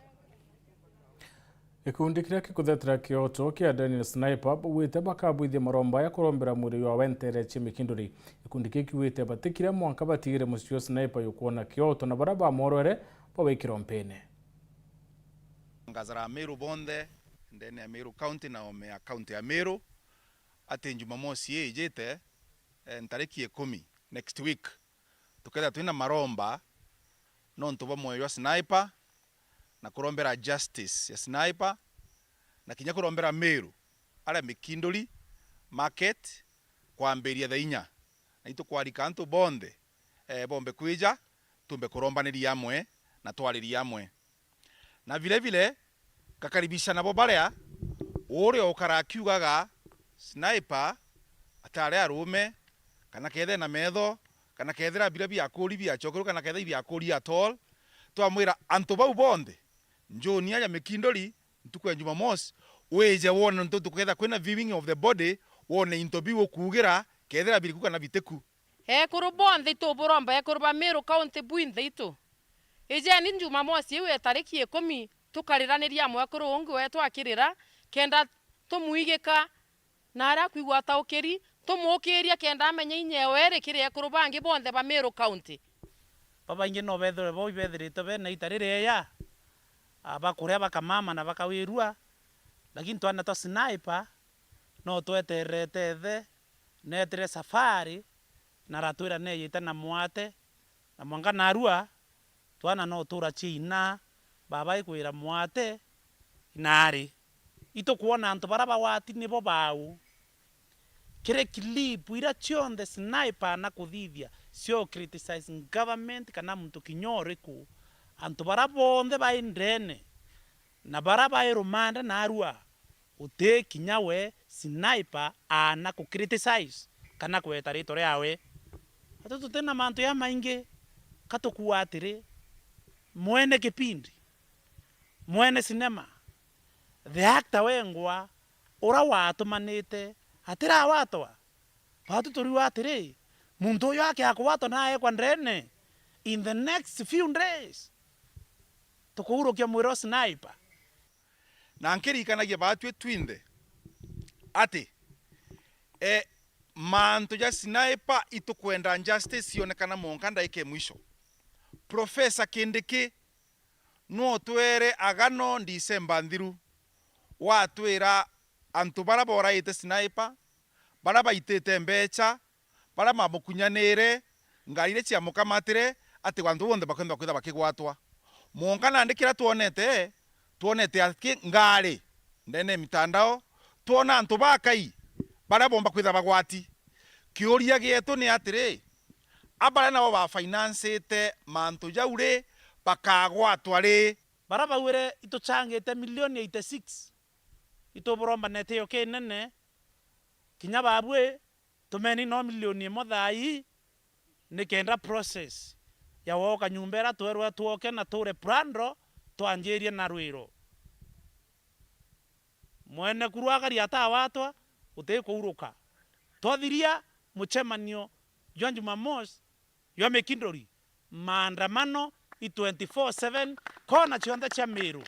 Gikundi kiria gikuthetera kioto kia Daniel Sniper bugwite bakabwithia maromba ya kurombera mwiri jwawe nteere cia Mikinduri. Gikundi kii kiugite batikira mwanka batigire mucii jwa Sniper jukwona kioto na baria bamworwere bawikirwa mpene. Ngazara Meru bonthe, ndene ya Meru County na ome ya County ya Meru, ati Jumamosi ii ijite, eh, ntariki ikumi, next week, tukethira twina maromba nontu bwa mwoyo jwa Sniper, na kurombera justice ya Sniper, na kinya kurombera Meru aria Mikinduri market kwambiria thaa inya. Na itukwarika antu bonthe, eh, bombe kwija, tumbe kurombaniria amwe na twariria amwe. Na vile vile, ngakaribisha nabo baria uria ukara akiugaga Sniper atari arume, kana kethira na metho, kana kethira biria biakuri biacokerwe, kana kethira ibiakuri at all, twamwira antu bau bonthe, njuni aja Mikinduri, ntuku ya Jumamosi, wije wone, nontu tukethira kwina viewing of the body, wone into biu ukuugira, kethira biriku kana bitiku. Ekuru bonthe ituburomba, ekuru ba Meru County bwinthe itu. Ijeni Jumamosi iu ya tariki ikumi, tukariraniria mwekuru ungi wetu akirira, kenda tumwigika, na aria akwigua ataukiri, tumukiria kenda amenya inya ewe iri kiri ekuru bangi bonthe ba Meru County. Babaingi no bethirwe bo ibethirite bena ita ririega, a, bakuria bakamama na bakawirua, lakini twana twa Sniper no twetererete ithe, neetire safari, na aratwira neejite na mwate, na mwanka naarua, twana no tuura ciina, baba ikwira mwate, inaari. Itukwona antu baria bagwati nibo bau. Kiri clip iria cionthe Sniper anakuthithia cio criticizing government kana muntu kinya uriku, antu baria bonthe bai ndene, na baria bai rumande naarua, guti kinya we Sniper aana ku criticize kana kweta ritwa riawe. Atu tutina mantu jamaingi, ka tukua atiri, mwene kipindi, mwene sinema, the actor wengwa, ura watumanite, atirawatwa. Batu turiuga atiri, muntu uyu ake akwatwa na aekwa ndene, in the next few days, tukuurukia mwiri o Sniper. Na nkiririkanagia baatui twinthe ati, e, mantu ja Sniper itukwenda justice cionekana monka ndaika e mwisho. Professor Kindiki nwotwere agano December nthiru, watwira antu baria boraite Sniper, baria baitite mbecha, baria bamukunyanire, ngari iria ciamukamatire, ati antu bonthe bakwenda kwitha bakigwatwa. Mwonka nandi kiria twonete, twonete aki ngari ndene ya mitandao, twona antu bakai baria bomba kwitha bagwati. Kiuria gietu ni atiri, a baria nabo bafinancite mantu jau ri, bakagwatwa ri? Baria baugire ituchangite milioni eighty six, ituburombanete iyo kinene, kinya babui tumeni no milioni imwe thaa ii, nikenda process ya gwoka nyumba iria twerwe twoke na ture prando twanjirie na rwiro. Mwene kuru akari atawatwa, utikauruka. Twathiria muchemanio jwa Jumamosi, jwa Mikinduri, maandamano i twenty-four seven, kona cionthe cia Meru.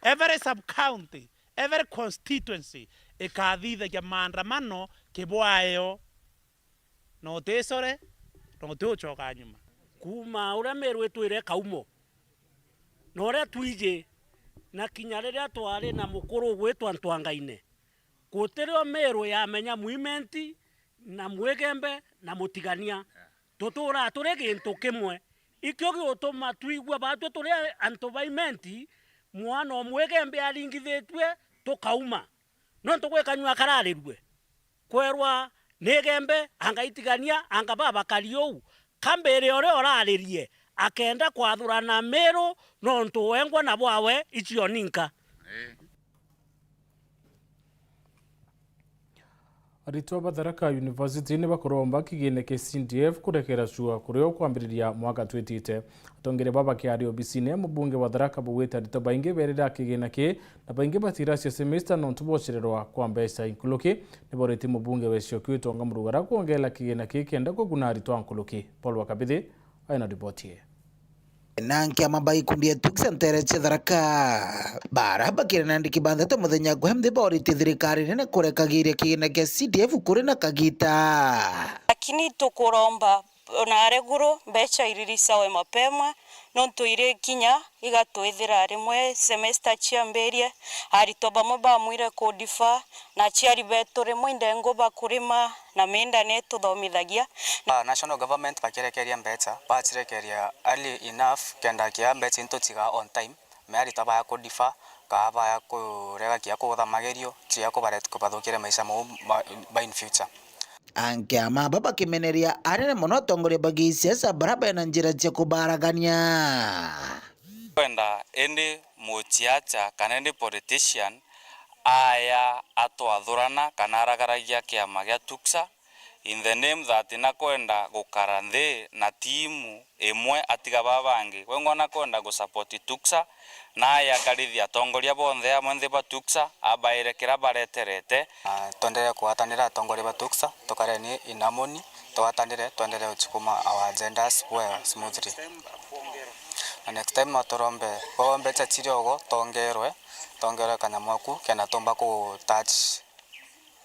Every sub-county, every constituency ikathithagia maandamano kibwayo. Na uticore, na utiucoka nyuma. Kuuma uria Meru itwire kaumo, na uria twiji, na kinya riria twari na mukuru ugwitwa Ntwangaine, Gutirio Miru yamenya Mwimenti na Mwigembe na Mutigania. Tuturaa turi gintu kimwe. Ikio giutuma twigua baatwi turi antu ba Imenti, mwana o Mwigembe aringithitue, tukauma. Nontu gwi kanyua kararirue. Kwerwa ni Igembe, anga Itigania, anga babakari uu. Ka mbiri uria uraririe, akenda kwathurana Miru, nontu wengwa na bwawe icio ninka. Aritwa ba Tharaka University ni bakuromba kigine kia C D F kurekera cua kurio kwambiriria mwaka twitite. Atongeria baba bakiaria obisine ya mubunge wa Tharaka baugite aritwa baingi berira kigina ki na baingi batiracia semester nontu bocererwa kwa mbeca inkuluki. Ni boritie mubunge wa Icioki Itonga Murugara kwongela kigina ki kenda kuguna aritwa nkuluki. Paul wa Kabithi aina riboti ii. Na nkiama ba ikundi ya TUCSA ntere cia Tharaka, bara bakirana ndiki banthete muthenya gwe mthi bauritie thirikari nene kurekagiria kigina kia C D F kuri na kagita. Lakini tukuromba ona areguru mbeca iriricawe mapema, nontu iri kinya igatwithira rimwe semester ciambirie, aritwa bamwe bamwire kudifa, na aciari betu rimwe indengu bakurima na minda netuthomithagia. Ah, national government bakirekeria mbeca, bacirekeria early enough, kenda kia mbeca intutiga on time, me aritwa baya kudifa, kaa baya kurega kia kutha magerio, cia kubaret-, kubathukire maisha mau ma, ba in future. Anke ama aba bakimeneria anene mono atongoria ba gisiasa bara bena njira cia kubaragania. Kwenda indi muciacha kana indi politician aya atwathurana kana aragaragia kiama gia TUCSA in the name that nakwenda gukara nthi na timu imwe atiga baa bangi. Gwe ngona kwenda gusupport TUCSA, naye akarithia atongoria bonthe amwe nthi ba TUCSA, abaire kiria bareterete. Ah, twenderee kugwatanira atongoria ba TUCSA, tukareni in harmony, tugwatanire, twenderee guchukuma our agendas well, smoothly. Na next time no turombe, bo mbeca chiri ogo, tongerwe, tongerwe kanyamu aku, kenda tumba ku touch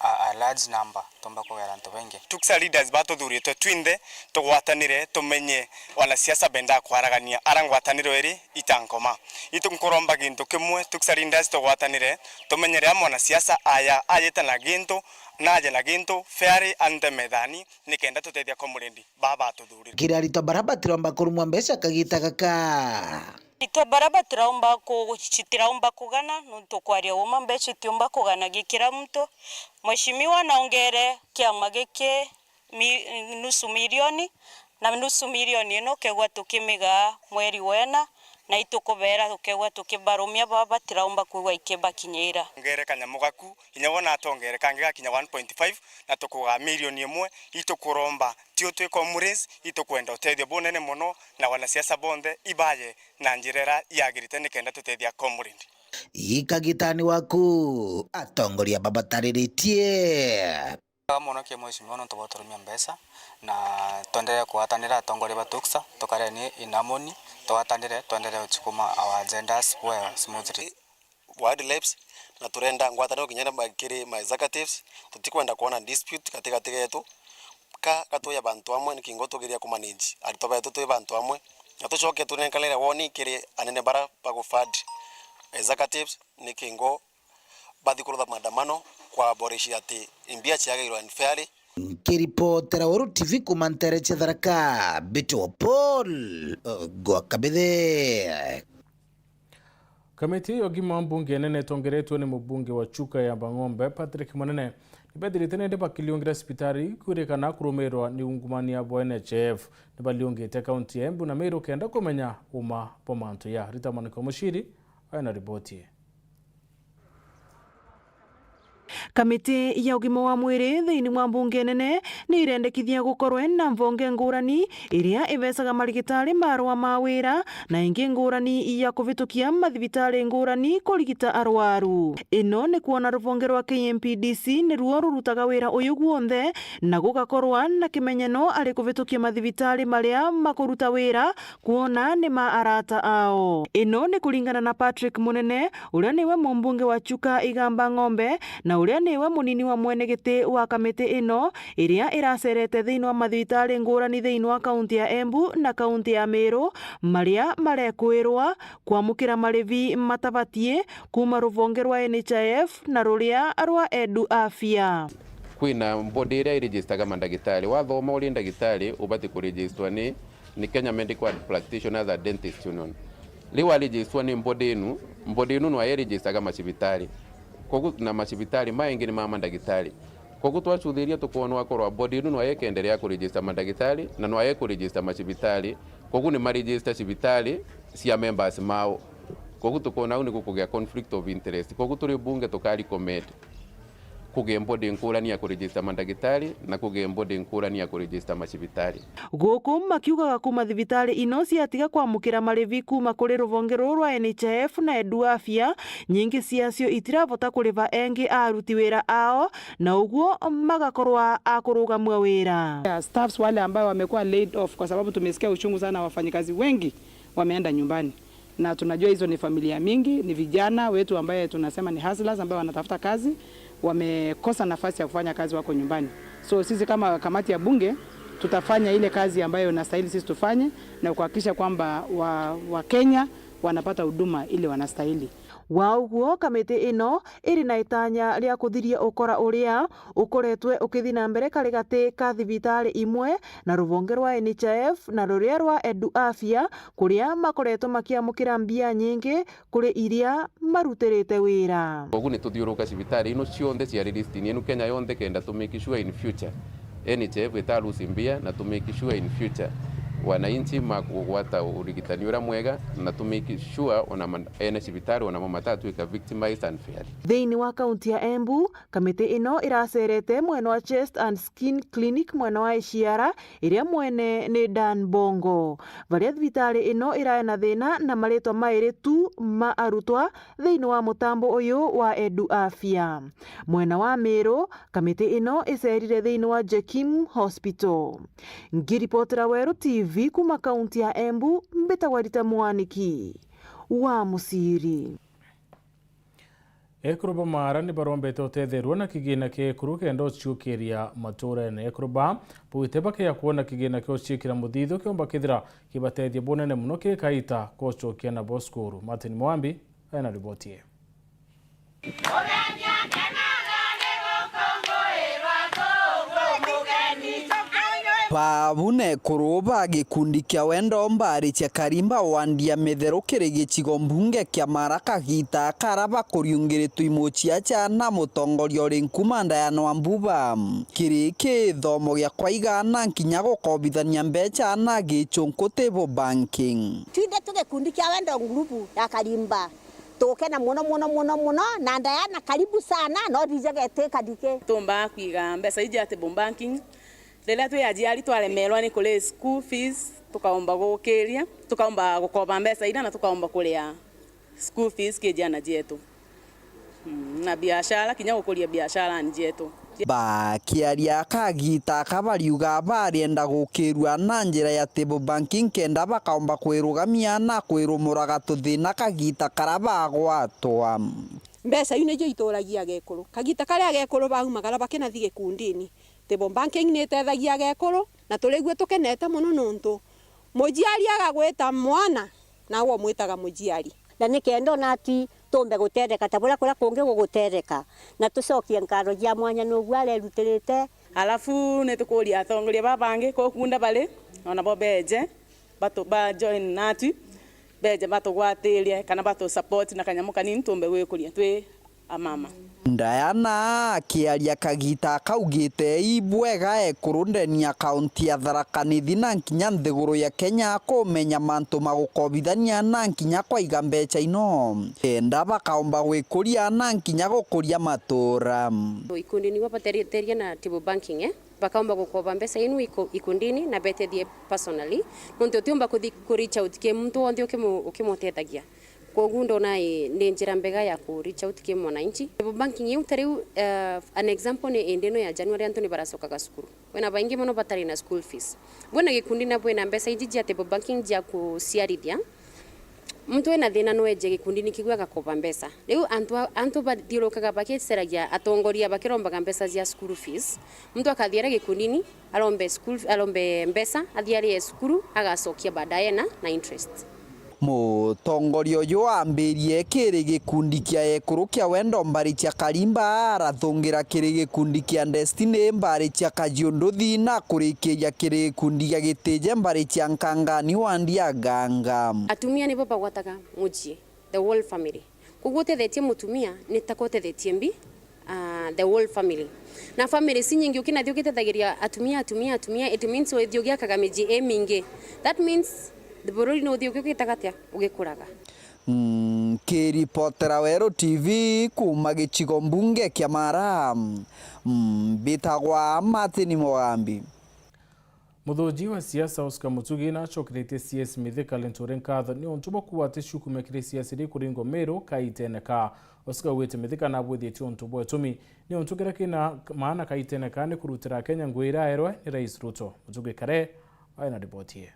a, a large number, tumba kugera antu baingi. TUCSA leaders batuthuritwe twinthe, tugwatanire, tumenye wanasiasa bendaa kwaragania, ara ngwataniro iri itankoma. Itu nkuromba gintu kimwe, TUCSA leaders tugwatanire, tumenye riria mwanasiasa aya, ayite na gintu, naje na gintu, fairly ante methani, nikenda tutethia comrade baa batuthurire. Kiri aritwa bara batiromba kurumwa mbeca kagita gaka. Aritwa bara batiraumba ku-, citiraumba kugana, nontu kwaria uma mbeca itiumba kugana gi kira muntu. Mheshimiwa naongere kiama giki mi-, nusu milioni, na nusu milioni ino ukegwa tukimigaa mweri wena, na itukubera ukegwa tukibarumia baba batiraumba kwigua ikibakinyira. Ongere kanyamu gaku, inya wona atongere kangi gakinya one point five, na tukugaa milioni imwe, itukuromba, tio twi comrades, itukwenda utethio bunene mono, na wanasiasa bonthe ibaye na njira iria yagirite nikenda tutethia comrade. Ikagitani waku, atongoria babatariritie. Mono ki mheshimiwa nontu bwa uturumia mbeca, na twenderee kugwatanira atongoria ba TUCSA, tukareni in harmony, tugwatanire, twenderee guchukuma our agendas well, smoothly. Ward reps, na turenda ngwataniro kinya na ma-, kiri ma executives, tutikwenda kwona dispute gatigati getu. Ka, ka twi bantu amwe, nikingo tugeria ku manage aritwa betu twi bantu amwe, na tucoke tunenkanire woni kiri anene bara bagu fund executives, nikingo bathi kurutha maandamano kwaborecia ati mbia ciagairwa unfairly. Nkiripotera Weru T V kuma ntere cia Tharaka, mbitwa Paul Gwakabithe. Kamiti ya ugima mbunge nene itongeretwe ni mubunge wa Chuka ya Bang'ombe, Patrick Munene, nibethirite nende bakiliungira cibitari kwirikana kurumirwa ni ungumania bwa N H I F. Nibaliungite kaunti ya Embu na Meru kenda kumenya uma bwa mantu ya. Rita Monica Mushiri aina riboti ii. Kamiti ya ugima wa mwiri thiini mwa mbunge nene ni irendekithia gukorwe na mvonge ngurani iria ivecaga marigitari marua ma wira na ingi ngurani ya kuvitukia mathibitari ngurani kurigita arwaru. Ino ni kwona ruvonge rwa K M P D C niruo rurutaga wira uyu guonthe, na gugakorwa na kimenyano ari kuvitukia mathibitari maria makuruta wira kwona ni ma arata ao. Ino ni kuringana na Patrick Munene, uria niwe mumbunge wa Chuka Igamba Ng'ombe, na uria niwe munini wa mwene giti wa kamiti ino iria iracerete thiini wa mathibitari ngurani thiini wa kaunti ya Embu na kaunti ya Meru, maria marekwirwa kwamukira marivi matabatie kuuma ruvonge rwa N H I F na ruria rwa Edu Afya. Kwina body iria iregistaga mandagitari. Wathoma uri ndagitari, ubati kuregistwa ni, ni Kenya Medical and Practitioners and Dentist Union. Riu waregistwa ni body inu, body inu nwa iregistaga macibitari. Kogu na macibitari maingi ni ma mandagitari. Kogu twacuthiria tukoona akorwa body inu nwa ikenderea kuregister mandagitari na nwa ikuregister macibitari. Kogu ni maregister cibitari cia members mao. Kogu tukoona au ni gukugia conflict of interest. Kogu turi bunge tuka recommend kugie body nkurani ya kuregister mandagitari na kugie body nkurani ya kuregister macibitari. Guku makiugaga kuuma thibitari ino ciatiga kwamukira marivi kuuma kuri ruvonge ruru rwa N H I F na Edu Afya, nyingi ciacio itiravota kuriva engi aruti wira ao, na uguo magakorwa a kurugamua wira. Ya staffs wale ambao wamekuwa laid off, kwa sababu tumesikia uchungu sana, wafanyikazi wengi wameenda nyumbani. Na tunajua hizo ni familia mingi, ni vijana wetu ambaye tunasema ni hustlers, ambaye wanatafuta kazi, wamekosa nafasi ya kufanya kazi, wako nyumbani. So sisi kama kamati ya bunge tutafanya ile kazi ambayo inastahili sisi tufanye na kuhakikisha kwamba wa, wa Kenya wanapata huduma ile wanastahili. Wa uguo, kamiti ino iri na itanya ria kuthiria ukora uria ukoretwe ukithi na mbere kari gati ka thibitari imwe na ruvonge rwa N H I F na ruria rwa Edu Afya, kuria makoretwe makiamukira mbia nyingi kuri iria marutirite wira. Kogu ni tuthiuruka cibitari ino cionthe ciari listini enu Kenya yonthe, kenda to make sure in future N H I F ita lose mbia, na to make sure in future wananchi makugwata urigitani uria mwega, na to make sure ona man-, ene cibitari onamo matatwika victimized unfairly. Thiini wa kaunti ya Embu, kamiti ino iracerete mwena wa Chest and Skin Clinic mwena wa Iciara, iria mwene ni Dan Bongo, varia thibitari ino irae na thina na maritwa mairi tu ma arutwa thiini wa mutambo uyu wa Edu Afya. Mwena wa Meru, kamiti ino icerire thiini wa Jekim Hospital. Ngiripotera Weru T V kuuma kaunti ya Embu, mbitagwa Rita Mwaniki wa Musiri. Ekuru ba Maara ni barombete utetherua na kigina kia ekuru kenda uciukiria maturene. Ekuru ba baugite bakea kwona kigina kia uciikira muthithio kiumba kithira kibatethia bunene mono kiri kaita kucokia nabo cukuru. Martin Mwambi ena riboti ii. Babu na ekuru ba gikundi kia Wendo Mbari cia Karimba wandi ya Mitheru kiri gicigo mbunge kia Maara kagita kara bakuriungiritwe imuciaca na mutongoria uri nkuma Diana Wambuba. Kiri kithomo gia kwaiga na nkinya gukobithania mbeca na gichunku table banking. Twinthe tu gikundi kia Wendo ngurubu ya Karimba. Tugukena mono, mono, mono, mono, na Diana, karibu sana, no thije geti kadike. Tumbaa kwiga mbeca iji ati table banking. Riria twi aciari twaremerwa ni kuria school fees, tukaomba gukiria, tukaomba gukoba mbeca ira na tukaomba kuria school fees ki ciana cietu. Mm, na biashara, kinya gukuria biashara ni cietu. Bakiaria kagita aka bariuga barienda gukirua na njira ya table banking kenda bakaomba kwirugamia na kwirumura gatuthina kagita kara bagwatwa. Mbeca iu nicio ituragia agekuru. Kagita karia agekuru baumagara bakinathi gikundini, table banking ni itethagia agekuru, na turigua tukenete mono nontu muciari agagwita mwana, nawe umwitaga muciari. Na nikenda ona ati tumbe gutetheka ta buria kuria kungi gugutetheka, na tucokie nkatho cia mwanya nuguo arerutirite. Alafu nitukuria atongoria baba bangi kukunda bari, ona bo beje, batu-, ba join natwi, beje batugwatirie kana batu support na kanyamu kanini tumbe gwikuria twi amama. Diana akiaria kagita akaugite ibwega ekuru ndeni ya kaunti ya Tharaka Nithi na nkinya nthiguru ya Kenya kumenya mantu ma gukobithania na nkinya kwaiga mbeca ino kenda bakaomba gwikuria na nkinya gukuria matura. Ikundi nibo batetheria na table banking, eh? Bakaomba gukoba mbeca inu iku-, ikundini na betethie personally, nontu utiumba kuthi ku reach out ki muntu wonthe ukimu-, ukimutethagia. Kwoguo ndona i, ni njira mbega ya ku reach out ki mwananchi. Table banking iu ta riu, eh, an example ni indi ino ya January antu ni baracokaga cukuru. Kwina baingi mono batari na school fees. Bwina gikundi na bwina mbeca iji cia table banking cia kuciarithia, Muntu ena thina no eje gikundini kiu agakoba mbeca. Riu antu a-, antu bathiurukaga bakiceragia atongoria bakirombaga mbeca cia school fees. Muntu akathiera gikundini, arombe school, arombe mbeca, athiarie cukuru, agacokia baadaye na, na interest. Mutongoria uyu aambirie kiri gikundi kia ekuru kia Wendo Mbarichia Karimba, arathungira kiri gikundi kia Destiny Mbarichia Kajiunduthi, na kurikiria kiri gikundi gia Gitije Mbarichia Nkangani wa Ndiaganga. Atumia nibo bagwataga mucii, the whole family. Koguo utethetie mutumia, ni ta utethetie mbi, ah, the whole family. Na families inyingi ukinathi ugitethagiria atumia, atumia, atumia, it means uthi ugiakaga miji imingi. That means the bururi ni uthi ugigitaga atia? Ugikuraga. Nkiripotera Weru T V kuuma gicigo mbunge kia Mara, mbitagwa Martin Mugambi. Muthuji wa siasa Oscar Mutugi nacokeretie C S Mithika Linturi nkatho ni untu bwa kuuga ati ciukume kiri siasa iria ikuringwa Meru kaitene ka. Oscar augite Mithika nabwithitie untu bwa utumi ni untu kiria kina maana kaitene ka ni kurutira Akenya ngugi iria aerwe ni Rais Ruto. Mutugi Kare aina riboti ii.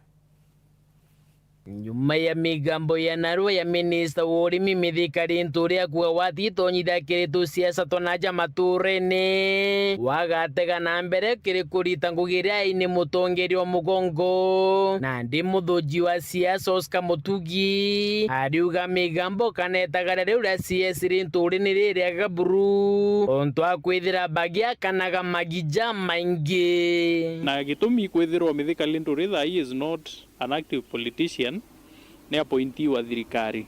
Nyuma ya migambo ya narua ya minista wa urimi Mithika Linturi akuuga watitonyithia kiri tusiasa twa naja maturene, wagatega na mbere kiri kurita ngugi iria aini mutongeria wa mugongo. Nandi muthuji wa siasa Oscar Mutugi ariuga migambo kana itagaria riu ria C S Linturi ni ririaga buru, untu akwithira bagiakanaga magi jamaingi. Na gitumi kwithirwa Mithika Linturi thaa ii is not an active politician, ni appointee wa thirikari.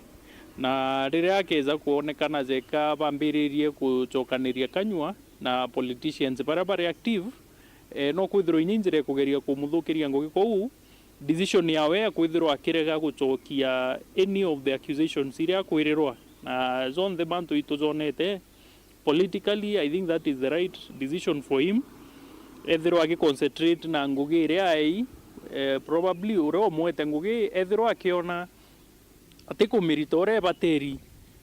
Na riria akeja kwonekana jeka bambiririe gucokaniria kanyua na politicians baria bari active, eh, no kwithirwa inya injira ya kugeria kumuthukiria ngugi. Kwou decision yawe ya kwithirwa akirega gucokia any of the accusations iria akwirirwa, na jonthe bantu itujonete, politically, I think that is the right decision for him. Ethirwa agi concentrate na ngugi iria ai, eh, probably uria umwete ngugi ethirwa akiona atikumirita uria ebatiri,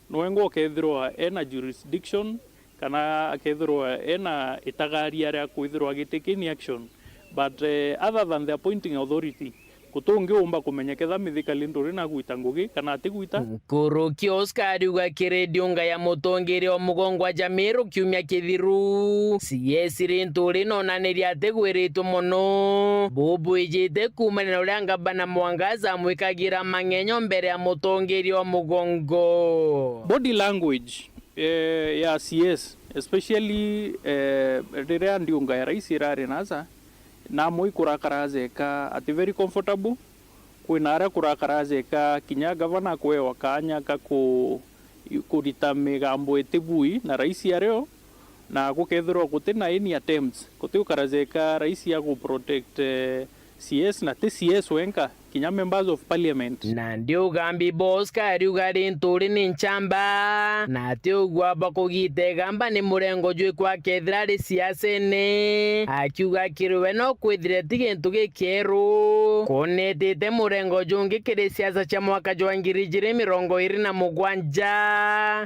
nwengwa ukethirwa ena jurisdiction kana akethirwa ena itagaria ria kwithirwa agitake any action. But, eh, other than the appointing authority, guti ungi uumba kumenya ketha Mithika Linturi nagwita ngugi kana atigwita. Nkuruki Oscar ariuga kiri ndiunga ya mutongeria wa mugongo wa Jamiru kiumia kithiru, C S Linturi nonanirie atigwiritwe mono bubwijite kuumania na uria ngabana Mwangaza amwikagira mang'enyo mbere ya mutongeria wa mugongo. Body language, eh, ya C S, especially, eh, riria ndiunga ya rais irari nasa, namwe ikurakara ajeka ati very comfortable. Kwina aria kurakara ajeka kinya gavana akwewa kanya ka ku-, kurita migambo itibui na rais ario, na gukethirwa guti na any attempts, guti ukara jeka rais ya ku protect, eh, C S, na ti C S wenka, kinya members of parliament. Nandi ugambi bwa Oscar ariuga Linturi ni nchamba, na ati ugwa bwa kugita igamba ni murengo jwiku akethira ari siasene, akiuga kiri we no kwithire ti gintu gikieru kunetite murengo jungi kiri siasa cia mwaka jwa ngiri ijiri mirongo iri na mugwanja,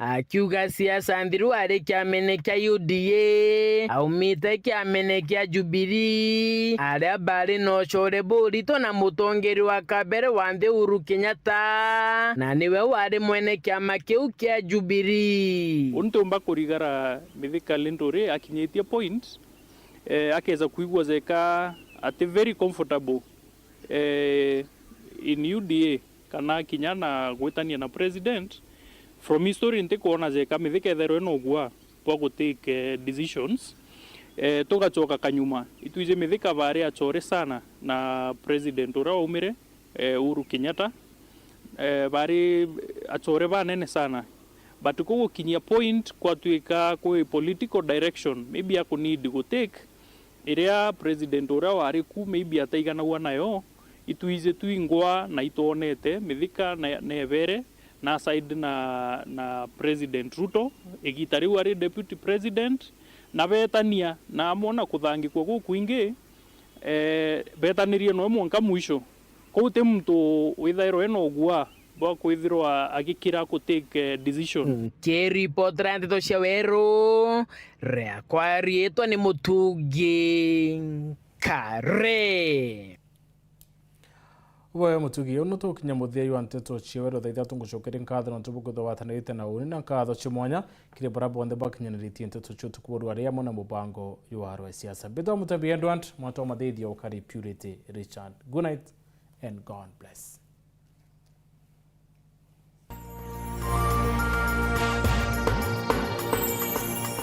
akiuga siasa nthiru ari kiamene kia U D A, aumite kiamene kia Jubilee, aria bari na ucore burito na mutongeria wa kabere wa nthi Uhuru Kenyatta, na niwe wari mwene kiama kiu kia Jubilee. Untiumba kurigara Mithika Linturi akinyitie point, eh, akeza kwigua jeka ati very comfortable, eh, in U D A kana kinya na gwitania na president. From history ntikwona jeka Mithika etherwe na ugua bwa gutake, eh, decisions. Eh, tugacoka kanyuma, itwiji Mithika bari acore sana na president uria waumire, eh, Uhuru Kenyatta. Eh, bari acore banene sana, but kugukinyia point kwatwika kwi political direction maybe aku need gutake, iria president uria wari ku maybe ataiganagua nayo, itwiji twingwa na itwonete Mithika na, na ebere na side na, na president Ruto, igita riu ari deputy president, na betania na amwe na kuthangikwa gukwingi, eh, betanirie noe mwanka mwisho. Kou ti muntu withairwa ena ugua bwa kwithirwa agikira ku take, eh, decision. Nkiripotera nteto cia Weru, riakwa riitwa ni Mutugi Kare. Boya Mutugi, uno tukinya muthia jwa nteto cia wendo thaa ithatu. Ngucokeria nkatho nontu bwa kwithirwa watanirite na uni, na nkatho cia mwanya kiri baria bonthe bakinyaniritie nteto cia utuku bwa rua ri amwe na mubango jwa rwa siasa. Mbitwa Mutambi Edward, mwantu wa mathithio ukari Purity Richard. Good night and God bless.